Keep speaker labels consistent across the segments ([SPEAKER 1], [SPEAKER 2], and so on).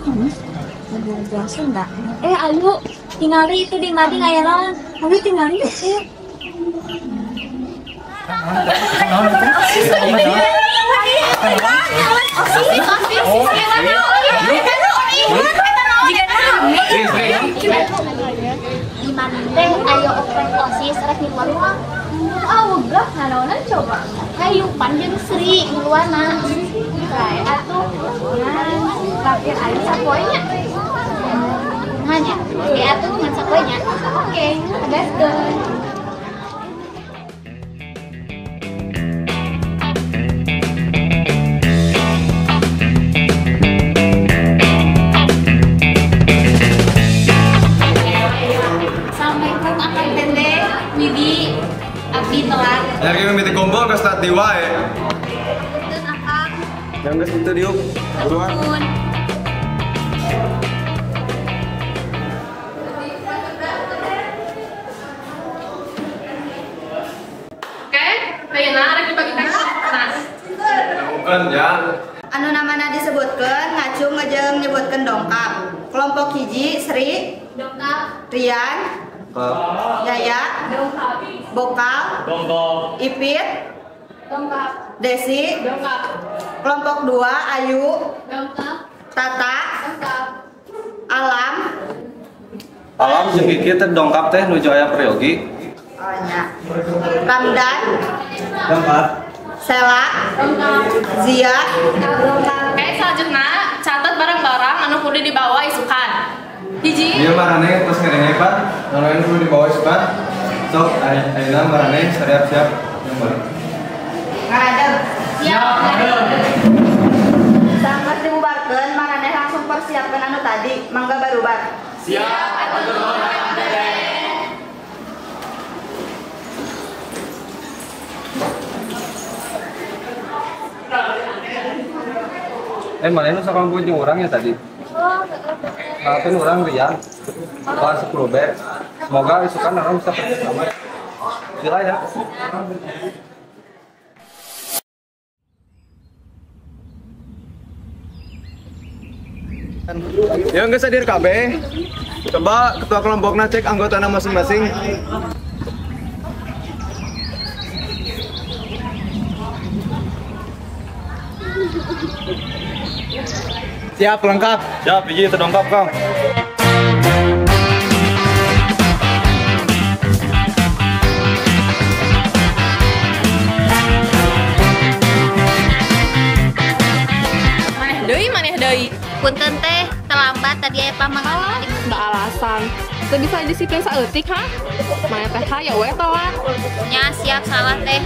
[SPEAKER 1] Ngobrol Sunda. Ayu, tingali itu di mading aya naon? Ayu tingali yuk. Di mana teh ayo oprek OSIS rek ngiluan mah. Ah wegah nanaonan coba. Hayu panjang Sri ngiluanna. Bae atuh. Tapi ayo sapoe nya. Hanya, oke atuh ngan sapoe nya. Oke, tegaskeun. Assalamualaikum Akang Teteh, Wibi, Abdi telat.
[SPEAKER 2] Nyari mimiti gombol geus telat deui wae.
[SPEAKER 1] Punten Akang.
[SPEAKER 2] Yang geus teu diuk. Buruan.
[SPEAKER 3] Oke, ayeuna rek dibagi tas.
[SPEAKER 2] Bukan ya.
[SPEAKER 4] Anu namana disebutkeun ngacung ngejeng nyebutkeun dongkap. Kelompok hiji Sri,
[SPEAKER 1] dongkap,
[SPEAKER 4] Rian, Yaya,
[SPEAKER 3] dongkap,
[SPEAKER 4] Bokal,
[SPEAKER 5] dongkap,
[SPEAKER 4] Ipit,
[SPEAKER 3] dongkap,
[SPEAKER 4] Desi,
[SPEAKER 3] dongkap.
[SPEAKER 4] Kelompok 2 Ayu,
[SPEAKER 1] dongkap,
[SPEAKER 4] Tata,
[SPEAKER 1] dongkap,
[SPEAKER 4] Alam.
[SPEAKER 2] Alam jeung Kiki teh dongkap teh nuju aya peryogi.
[SPEAKER 4] Oh nya. Ramdan,
[SPEAKER 2] dongkap,
[SPEAKER 4] Sela,
[SPEAKER 3] dongkap,
[SPEAKER 4] Zia,
[SPEAKER 3] dongkap. Oke, selanjutnya catat barang-barang anu kudu dibawa isukan. Hiji.
[SPEAKER 2] Ieu marane tos ngerenge Pak. Anu kudu dibawa isukan. Sok ayeuna marane siap-siap yang balik.
[SPEAKER 4] Ngaradeg.
[SPEAKER 3] Siap, ngaradeg.
[SPEAKER 4] Sanggeus dibubarkeun marane langsung persiapkeun anu tadi, mangga barubar.
[SPEAKER 5] Siap, atur nuhun.
[SPEAKER 2] Mana nu sakampung jeung urang ya tadi?
[SPEAKER 1] Oh,
[SPEAKER 2] heeh. Urang Rian. Kelas 10B. Semoga isukan urang bisa kerja sama ya. Sila ya. Ya geus hadir kabeh. Coba ketua kelompokna cek anggotana masing-masing. Siap, lengkap. Siap, hiji terdongkap, Kang.
[SPEAKER 3] Maneh deui, maneh deui.
[SPEAKER 1] Punten teh, terlambat tadi aya pamangan.
[SPEAKER 3] Nggak alasan. Teu bisa disiplin saeutik, ha? Maneh teh hayo we telat.
[SPEAKER 1] Nya siap salah teh.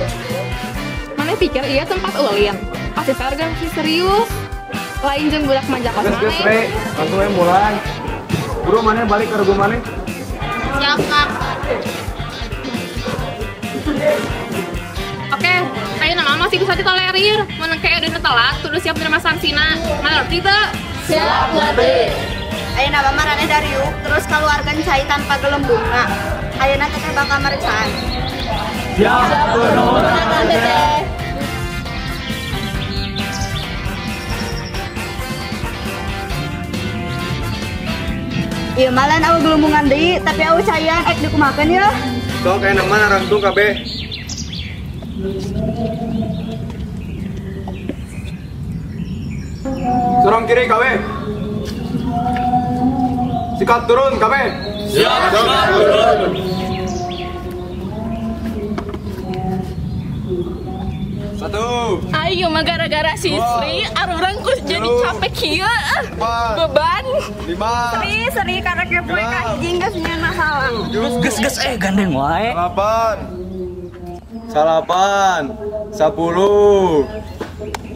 [SPEAKER 3] Maneh pikir ieu tempat ulin. Pasti organisasi serius. Lain jeung budak manja kos maneh.
[SPEAKER 2] Langsung we mulai. Buru maneh balik ke regu maneh.
[SPEAKER 1] Siap, Kak.
[SPEAKER 3] Oke, ayeuna mah masih bisa ditolerir. Mun engke udah telat, kudu siap nerima sanksina. Ngerti teu?
[SPEAKER 4] Siap, ngerti. Ayeuna mah maraneh dariuk terus kaluarkeun cai tanpa gelembungna. Ayeuna teteh bakal mariksaan.
[SPEAKER 5] Siap, atur nuhun teteh.
[SPEAKER 4] Ieu mah lain awewe gelumbungan deui, tapi awewe caian ek dikumakeun yeuh.
[SPEAKER 2] Sok ayeuna mah narangtung kabeh. Sorong kiri kabeh. Sikat turun kabeh.
[SPEAKER 5] Siap, turun.
[SPEAKER 2] Satu.
[SPEAKER 3] Ayo mah gara-gara si Sri, arurang kus jadi capek kieu. Beban.
[SPEAKER 2] 5.
[SPEAKER 4] Sri, Sri karena kepoe ka hiji geus nyeun masalah.
[SPEAKER 5] Geus geus gandeng wae.
[SPEAKER 2] 8. 9. 10.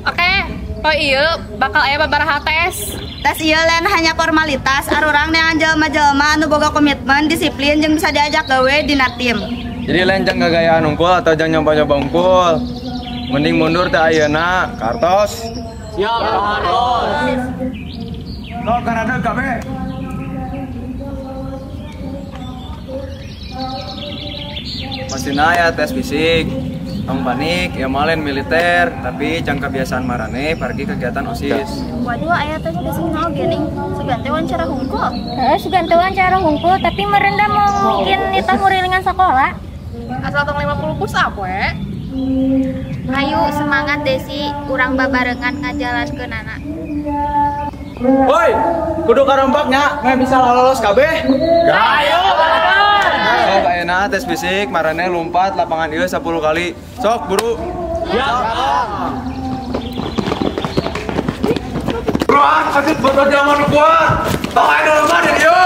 [SPEAKER 3] Oke, poe ieu bakal aya babaraha tes.
[SPEAKER 4] Tes ieu lain hanya formalitas, arurang neangan jelema-jelema anu boga komitmen, disiplin jeung bisa diajak gawe dina tim.
[SPEAKER 2] Jadi lain jang gagayaan unggul atau jang nyoba-nyoba unggul. Mending mundur teh ayeuna, kartos.
[SPEAKER 5] Siap, kartos.
[SPEAKER 2] Lo karadeg kabeh. Pastina ya tes fisik. Tong panik, ya malen militer, tapi jang kebiasaan marane pergi kegiatan OSIS.
[SPEAKER 1] Waduh, aya tes fisik naon geuning? Sugan teh wawancara hungkul.
[SPEAKER 6] Heeh, sugan teh wawancara hungkul, tapi merendah mau mungkin nitah murilingan sekolah.
[SPEAKER 3] Asal tong 50 push up we.
[SPEAKER 1] Hayu semangat Desi, urang babarengan ngajalankeunana.
[SPEAKER 7] Woi, kudu karompaknya, meh bisa lolos kabeh.
[SPEAKER 5] Ayo,
[SPEAKER 2] Sok ayeuna tes fisik marane lompat lapangan ieu 10 kali. Sok buru.
[SPEAKER 5] Ya.
[SPEAKER 2] Buruan sakit foto zaman kuat. Tong aya lompat di dieu.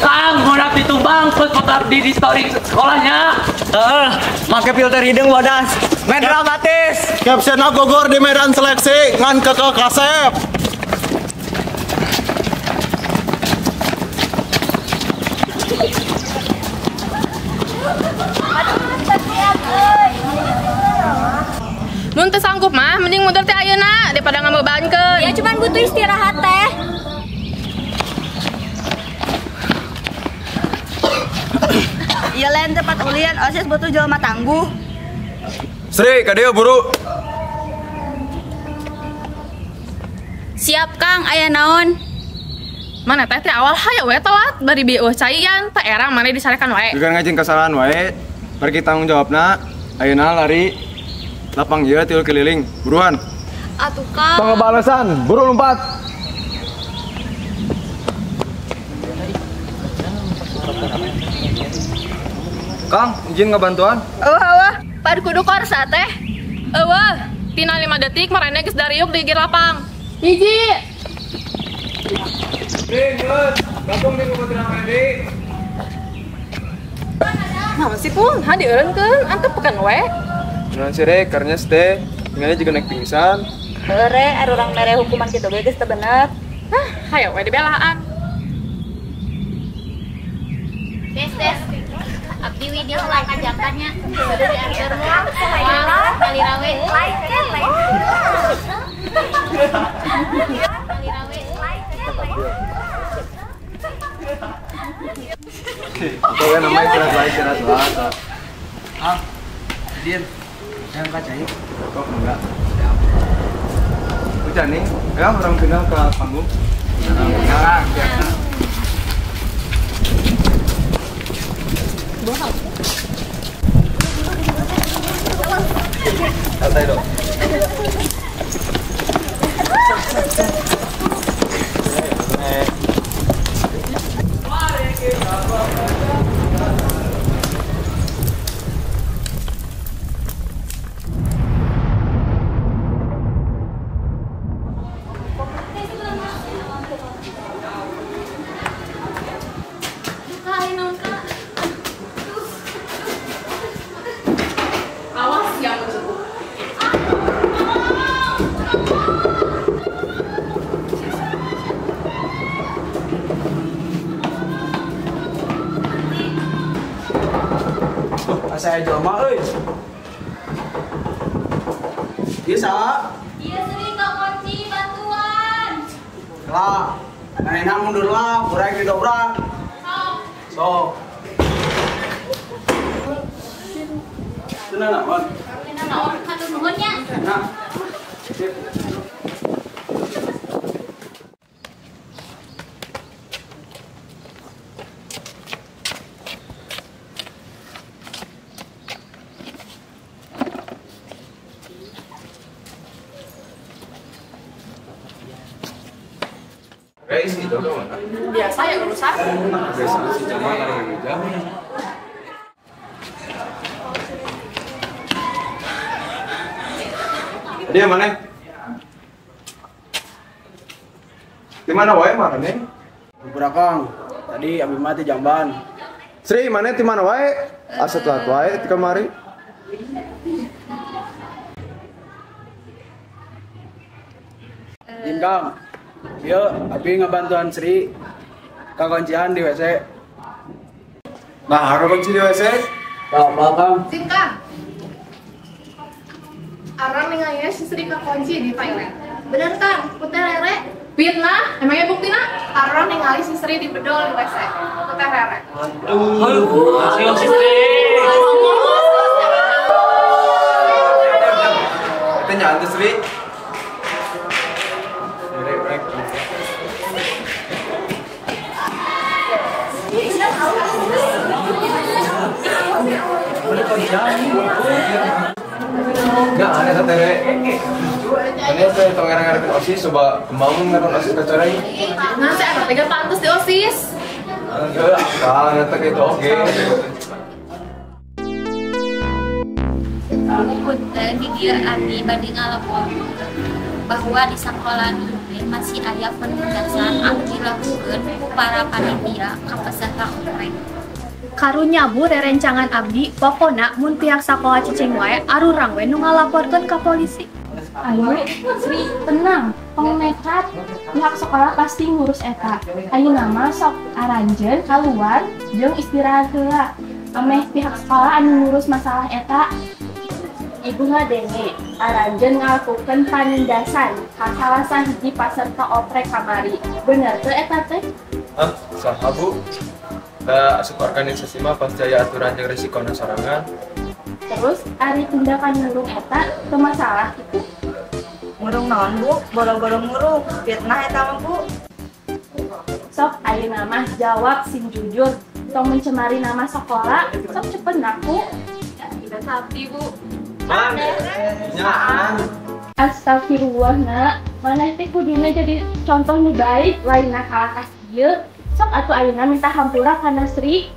[SPEAKER 5] Kang, budak ditumbang terus foto abdi di story sekolahnya. Heeh, make filter hidung bodas. Men dramatis.
[SPEAKER 8] Captionna gogor di medan seleksi ngan kekeh kasep.
[SPEAKER 3] Mun teu sanggup mah mending mundur teh ayeuna daripada ngabebankeun.
[SPEAKER 6] Ya cuman butuh istirahat teh.
[SPEAKER 4] Iya lain tempat ulian OSIS butuh jelema tangguh.
[SPEAKER 2] Sri, ka dieu buru.
[SPEAKER 1] Siap Kang, aya naon?
[SPEAKER 3] Mana teh teh awal hayo we telat bari bieu caian teh era mana disarekan wae.
[SPEAKER 2] Bukan ngajin kesalahan wae, pergi tanggung jawabna. Ayeuna lari lapang ieu tilu keliling, buruan.
[SPEAKER 1] Atuh Kang.
[SPEAKER 2] Tong balasan, buru lompat. Kang, izin ngebantuan?
[SPEAKER 4] Eueuh eueuh,
[SPEAKER 3] Pad kudu korsa teh. Eueuh, tina 5 detik marane geus dariuk di gir lapang. Hiji.
[SPEAKER 2] Gabung di Kementerian Medi.
[SPEAKER 3] Naon sih pun, ha dieureunkeun, antep pekan we.
[SPEAKER 2] Naon sih rek, karena teh tinggalnya juga naik pingsan.
[SPEAKER 4] Heure, ari urang mere hukuman kitu ge geus teu bener.
[SPEAKER 3] Hah, hayo we dibelaan.
[SPEAKER 1] Des, des. Abdi Widya ulah kajakannya. Bade diantar moal kali rawe. Kali rawe.
[SPEAKER 2] Oke, namanya istirahat lah.
[SPEAKER 7] Ah, izin. Yang kacai.
[SPEAKER 2] Kok enggak? Udah nih, ya orang pindah ke panggung. Nah, biasa. Santai dong.
[SPEAKER 3] Awas yang mencukup.
[SPEAKER 7] Asa jelema euy. Ieu saha?
[SPEAKER 1] Ieu Sri kakunci bantuan.
[SPEAKER 7] Lah, manehna mundur lah, kurang didobrak.
[SPEAKER 3] Sok.
[SPEAKER 7] Sok. Tenang naon?
[SPEAKER 1] Tenang naon, hatur nuhun nya.
[SPEAKER 7] Nah. Sip.
[SPEAKER 2] Guys, itu mana?
[SPEAKER 3] Biasa ya urusan.
[SPEAKER 2] Biasa sih cuma lari jauh. Dia mana? Di mana wae marane?
[SPEAKER 7] Bubur Kang. Tadi abi mah teh jamban.
[SPEAKER 2] Sri, mana di mana wae? Asa telat wae ti kamari.
[SPEAKER 7] Jin Kang. Ieu abi ngabantuan Sri kakuncian di WC.
[SPEAKER 2] Nah, kakunci di WC?
[SPEAKER 7] Apa Kang?
[SPEAKER 3] Sip Kang. Arang ninggalnya si Sri kakunci di toilet.
[SPEAKER 1] Bener Kang, putih rere.
[SPEAKER 3] Fitnah, emangnya buktina? Arang ningali si Sri di bedol di WC. Putih rere.
[SPEAKER 5] Aduh, si Sri.
[SPEAKER 2] nyaan teh Sri. Enggak aneh teh Tere. Ini teh tong ngarang-ngarepin OSIS coba kembang ngaran OSIS kacorai.
[SPEAKER 3] Nah, saya teh pantes di OSIS.
[SPEAKER 2] Enggak, ah, teh itu oke.
[SPEAKER 1] Punten di dieu abdi bade ngalaporkeun bahwa di sakola ini masih aya penindasan anu dilakukeun ku para panitia ka peserta oprek.
[SPEAKER 9] Karunya Bu rerencangan abdi pokona mun pihak sakola cicing wae arurang we nu ngalaporkeun ka polisi.
[SPEAKER 3] Ayo, Sri, tenang, tong nekat. Pihak sekolah pasti ngurus eta. Ayeuna mah sok aranjeun kaluar jeung istirahat heula. Ameh pihak sekolah anu ngurus masalah eta. Ibu ngadenge, aranjeun ngalakukeun panindasan ka salah sahiji paserta oprek kamari. Bener teu eta teh?
[SPEAKER 2] Hah, saha Bu? Da asup organisasi mah pasti aya aturan jeung resikona sorangan.
[SPEAKER 3] Terus ari tindakan ngurung eta teu masalah kitu?
[SPEAKER 4] Ngurung naon Bu? Boro-boro ngurung, fitnah eta mah Bu.
[SPEAKER 3] Sok ayeuna mah jawab sing jujur, tong mencemari nama sekolah, sok cepet ngaku.
[SPEAKER 1] Ya, abdi Bu.
[SPEAKER 3] Astagfirullah nak, maneh teh kuduna jadi contoh nu baik, lain nakal ka kieu. Sok atuh ayeuna minta hampura kana Sri.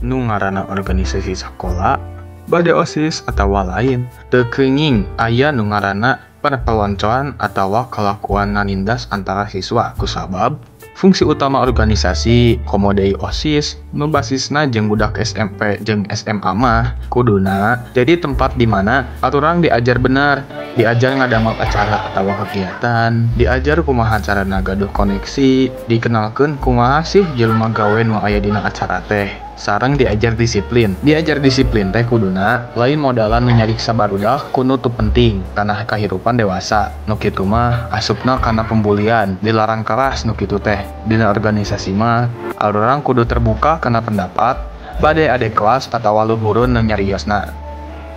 [SPEAKER 10] Nu ngaranna organisasi sakola, bade OSIS atawa lain, teu keunging aya nu ngaranna perpeloncoan atawa kalakuan nanindas antara siswa kusabab fungsi utama organisasi komo deui OSIS nu basisna jeung budak SMP jeung SMA mah kuduna jadi tempat di mana aturang diajar bener, diajar ngadamel acara atawa kegiatan, diajar kumaha carana gaduh koneksi, dikenalkeun kumaha sih jelema gawe nu aya dina acara teh. Sareng diajar disiplin. Diajar disiplin teh kuduna lain modalan nu nyariksa barudak ku nu teu penting kana kahirupan dewasa. Nu kitu mah asupna kana pembulian, dilarang keras nu kitu teh. Dina organisasi mah arurang kudu terbuka kana pendapat, bade ade kelas atawa luhureun nu nyariosna.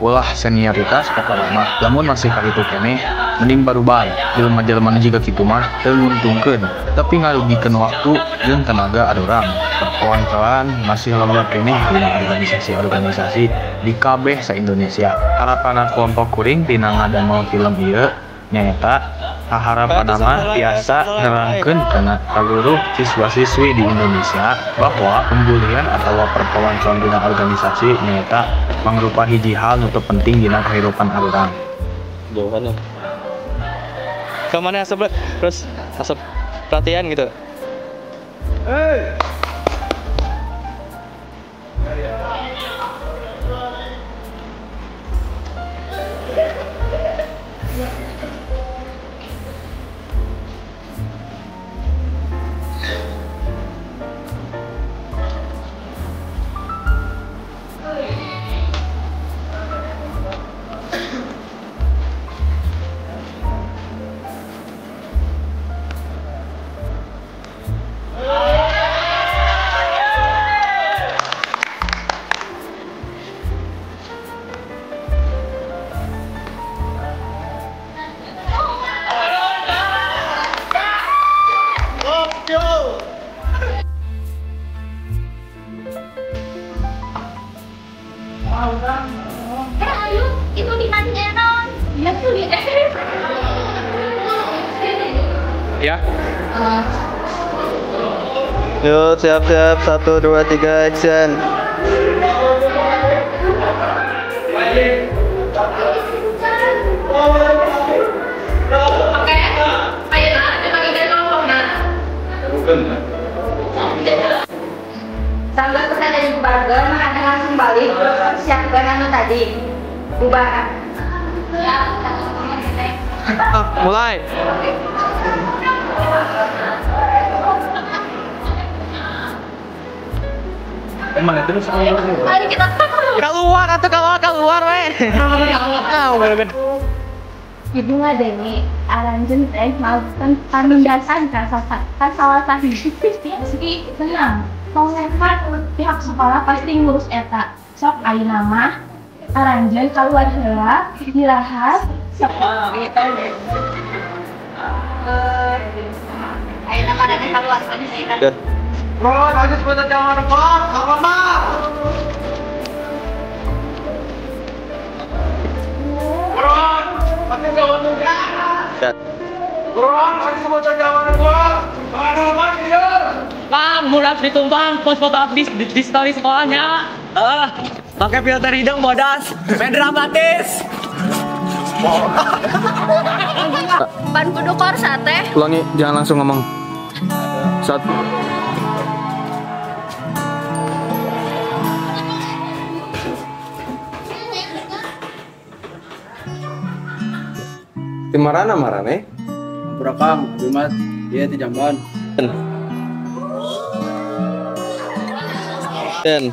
[SPEAKER 10] Ulah senioritas pokona mah, lamun masih karitu keneh mending barubar. Jelema-jelema nu jiga kitu mah teu nguntungkeun, tapi ngarugikeun waktu jeung tenaga arurang. Perkawan masih loba keneh dina organisasi-organisasi di kabeh sa-Indonesia. Harapanna kelompok kuring dina ngadamel film ieu nyaeta harapanna mah tiasa nerangkeun kana saluruh siswa-siswi di Indonesia bahwa pembulian atawa perpeloncoan dina organisasi nyaeta mangrupa hiji hal nu teu penting dina kahirupan arurang.
[SPEAKER 5] Jawabannya. Kemana asap terus asap pelatihan gitu.
[SPEAKER 2] Hey.
[SPEAKER 1] Ayo, itu di naon?
[SPEAKER 3] Iya tuh di
[SPEAKER 2] Ya.
[SPEAKER 11] Yuk, siap-siap. 1, 2, 3, action.
[SPEAKER 3] Oke, ayo dipanggil kelompokna.
[SPEAKER 4] Sambil pesan dari bubarkeun, makanya langsung balik siapkan anu tadi. Bubar.
[SPEAKER 5] Mulai.
[SPEAKER 2] Emang itu
[SPEAKER 3] Mari kita
[SPEAKER 5] keluar atau keluar weh.
[SPEAKER 3] Ibu ngadenge aranjeun teh melakukan panindasan ka salah sahiji. Tenang. Tong nekat, pihak sekolah pasti ngurus eta. Sok ayeuna mah aranjeun kaluar heula, istirahat. Sok.
[SPEAKER 4] Ayeuna maraneh kaluarkeun cai.
[SPEAKER 2] Bro, aja sebentar jangan repot, apa mah? Bro, pasti jangan juga. Bro, pasti sebentar jangan repot.
[SPEAKER 5] Bang, murah ditumpang, post foto abdi di story sekolahnya. Pakai filter hidung bodas, main dramatis.
[SPEAKER 9] Pan kudu korsa teh.
[SPEAKER 10] Ulangi, jangan langsung ngomong. Satu.
[SPEAKER 2] Di marana marane?
[SPEAKER 7] Ampura Kang, abdi mah ieu ti jamban.
[SPEAKER 11] Dan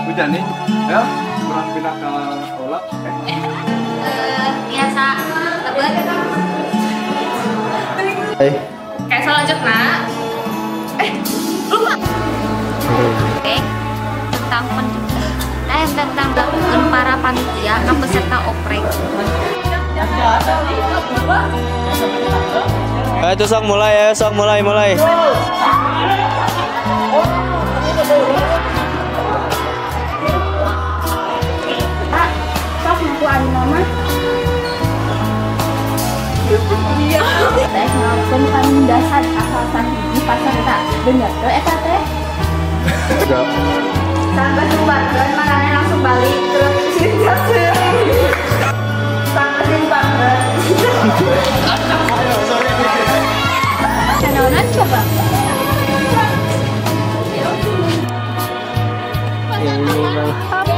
[SPEAKER 2] hujan nih, ya kurang pindah ke sekolah.
[SPEAKER 1] Biasa, tebet.
[SPEAKER 3] Kayak selanjutnya, lupa.
[SPEAKER 1] Oke, tentang tentang para panitia ke peserta oprek.
[SPEAKER 11] Ayo tuh sok mulai ya, sok mulai.
[SPEAKER 3] Pak, sok ngaku ayeuna mah. Teh ngelakukan panindasan asal sahiji paserta. Bener teu eta teh?
[SPEAKER 2] Enggak.
[SPEAKER 4] Sampai subarkeun maraneh langsung balik terus cinta seuring. Sampai subarkeun.
[SPEAKER 3] Canaonan coba.
[SPEAKER 4] Tapi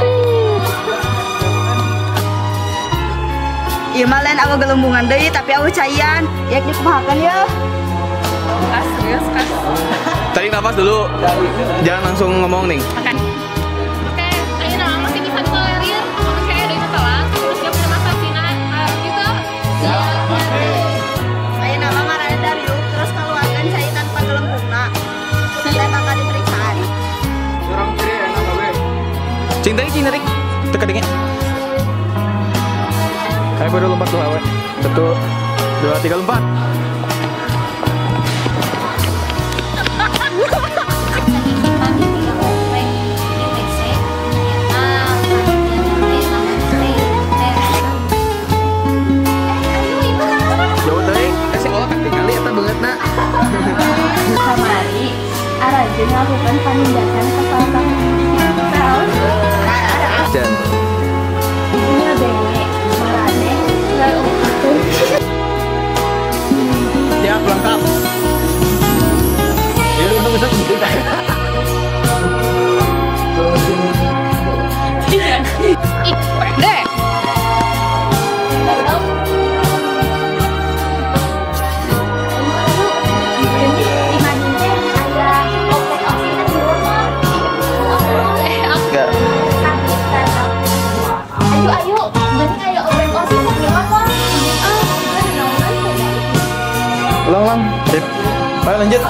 [SPEAKER 4] ieu mah lain awe gelembungan deui tapi awe caian. Yek dikumahakeun yeuh.
[SPEAKER 3] Serius kas.
[SPEAKER 10] Tarik nafas dulu. Jangan langsung ngomong nih.
[SPEAKER 3] Oke, ayeuna masih bisa ditolerir. Oke, ada yang telat, terus dia punya masa sina gitu.
[SPEAKER 4] Ayeuna mah maraneh dariuk terus kaluarkeun cai tanpa gelembungna. Teh bakal diperiksaan.
[SPEAKER 2] Urang ciri enak we.
[SPEAKER 10] Cing tarik, teka dingin. Ayo baru lompat tuh awe. 1, 2, 3 lompat. Jauh teuing, sekolah kan tinggali eta beungeutna.
[SPEAKER 3] Kamari aranjeun ngalakukan panindasan ka salah satu.
[SPEAKER 10] Dan
[SPEAKER 7] siap lengkap.
[SPEAKER 3] Deh. Ayo, ayo,
[SPEAKER 10] Ulang, sip. Ayo lanjut.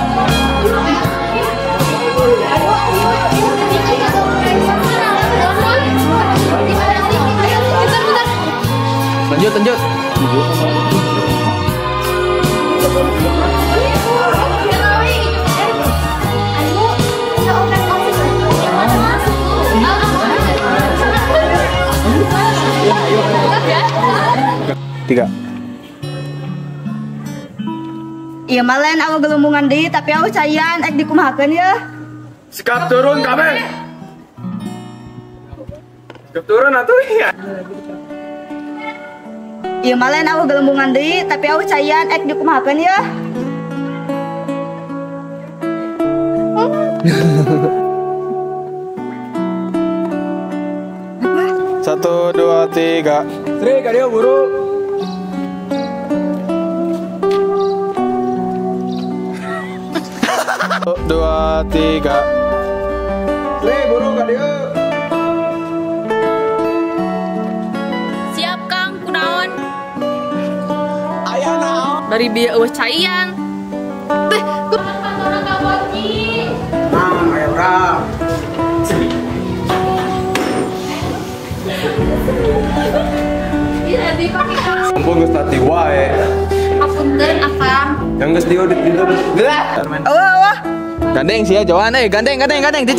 [SPEAKER 10] Lanjut, lanjut. Tiga.
[SPEAKER 4] Iya mah lain awe gelembungan deui tapi awe caian ek dikumahakeun yeuh.
[SPEAKER 2] Sikap turun kabeh. Sikap turun atuh ya.
[SPEAKER 4] Iya mah lain awe gelembungan deui tapi awe caian ek dikumahakeun yeuh.
[SPEAKER 10] Satu, dua, tiga.
[SPEAKER 7] Sri, kadieu buru.
[SPEAKER 10] Dua, tiga.
[SPEAKER 7] Sri, buru.
[SPEAKER 3] Bari bieu eueuh caian. Teh,
[SPEAKER 7] Mang, ayo urang.
[SPEAKER 2] Mumpung geus tati wae.
[SPEAKER 1] Apunten akang.
[SPEAKER 2] Yang geus diaudit gitu.
[SPEAKER 11] Gandeng sih ya, jawan gandeng gandeng gandeng cicing.